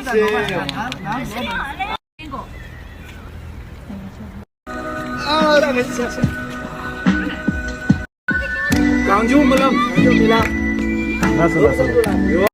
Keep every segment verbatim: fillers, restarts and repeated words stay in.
གང་བྱུང་རྨི་ལམ། གང་བྱུང་རྨི་ལམ། ལགས་སོ་ལགས་སོ། ཚེ་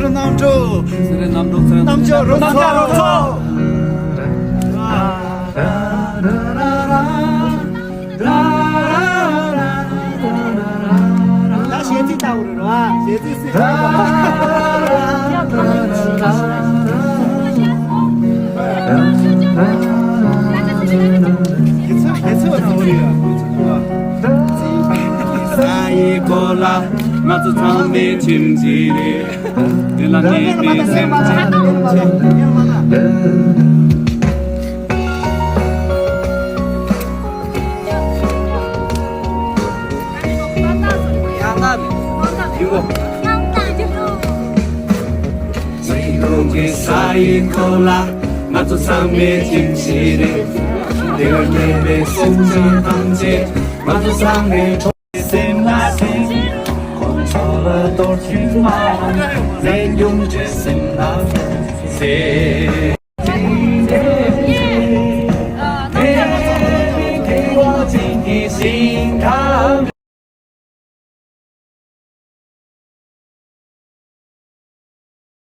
རིང་རྣམ་གྲོལ། ཚེ་རིང་རྣམ་གྲོལ། རྣམ་གྲོལ་རྣམ་གྲོལ། རྣམ་གྲོལ། ད་གཞས་ཚིག་ལྟ་བུ་རེད་རོ། གཞས་ཚིག་སྲིད། ས་ཡི་གོ་ལ་ང་ཚོ་ཚང་མས་ཁྱིམ་གཅིག་རེད། དེ་ལ་གནས་པའི་སེམས་ཅན། ས་ཡི་གོ་ལ་ང་ཚོ་ཚང་མས་ཁྱིམ་གཅིག་རེད། དེ་ལ་གནས་པའི་སེམས་ཅན་ཐམས་ཅད་ང་ཚོ་ཚང་མས། སེམས་ལ་སེམས། ཁོང་ཚོ་ལ་གཏོར་སྐྱོན་མ་འོང་། ལས་རྒྱུ་འབྲས་སེམས་ལ་སེམས།